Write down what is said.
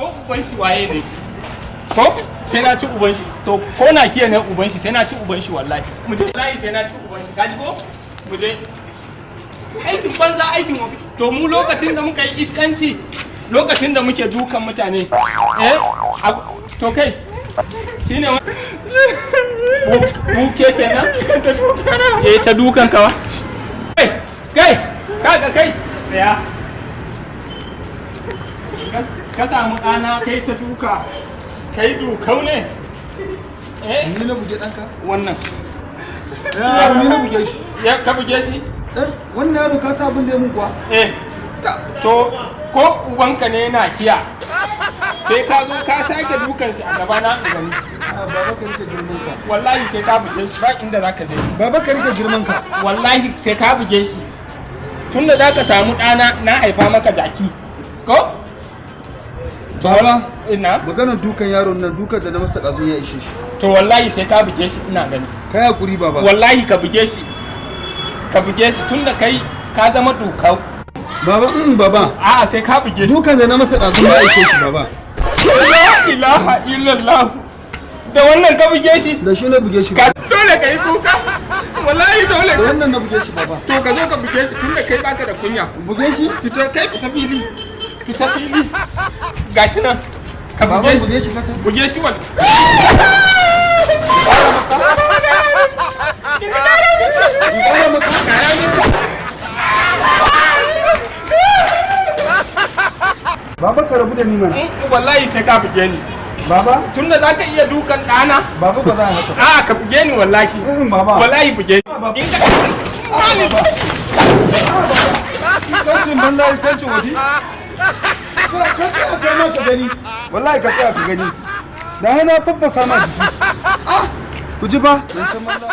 Ko uban shi waye ne? Ko sai na ci uban shi. To, ko na kiya ne uban shi, sai na ci uban shi wallahi. Mu je, wallahi sai na ci uban shi. Kaji ko? Mu je. Aikin banza, aikin wofi. To, mu lokacin da muka yi iskanci, lokacin da muke dukan mutane, eh, to kai shine buke kenan eh ta dukan kawa. Kai, kai, kaga kai, tsaya. Ka samu ɗana kai ta duka, kai dukau ne, eh? Ni na buge ɗanka? Wannan. Yaro, ni na buge shi. Ya ka buge shi? Eh, wannan yaro, ka sa abin da ya mun kuwa? Eh, to ko ubanka ne yana kiya, sai ka zo ka sake dukan shi a gaba na in gani. Ah, baba, ka rike girman ka. Wallahi sai ka buge shi, ba inda zaka je. Baba, ka rike girman ka. Wallahi sai ka buge shi, tunda zaka samu ɗana na haifa maka jaki ko. Baba, ina maganar dukan yaron nan, dukan da na masa ɗazun ya ishe shi. To, wallahi sai ka buge shi, ina gani. Kai hakuri, baba. Wallahi ka buge shi, ka buge shi, tunda kai ka zama dukau. Baba, baba. A'a, sai ka buge shi. Dukan da na masa ɗazun ya ishe shi, baba. La ilaha illallah, da wannan ka buge shi? Da shi na buge shi. Ka dole ka yi kuka, wallahi dole. Da wannan na buge shi, baba. To, ka zo ka buge shi, tunda kai baka da kunya. Buge shi? Fita kai, fita fili, fita fili. Gashi nan, ka Baba, buge shi. Buge shi kace? Buge shi wal In ƙara masa? Baba, ka rabu da ni mana. Wallahi sai ka buge ni. Baba, Tunda za ka iya dukan ɗana. Baba, ba za a haka ba. A'a, ka buge ni wallahi. Baba. Wallahi buge ni. Baba. In ka Iskancin banza, iskancin waje. Ka tsaya kai ma ka gani. Wallahi ka tsaya ka gani. Da na faffasa ma jiki. Ah, ku ji ba? Zancen banza.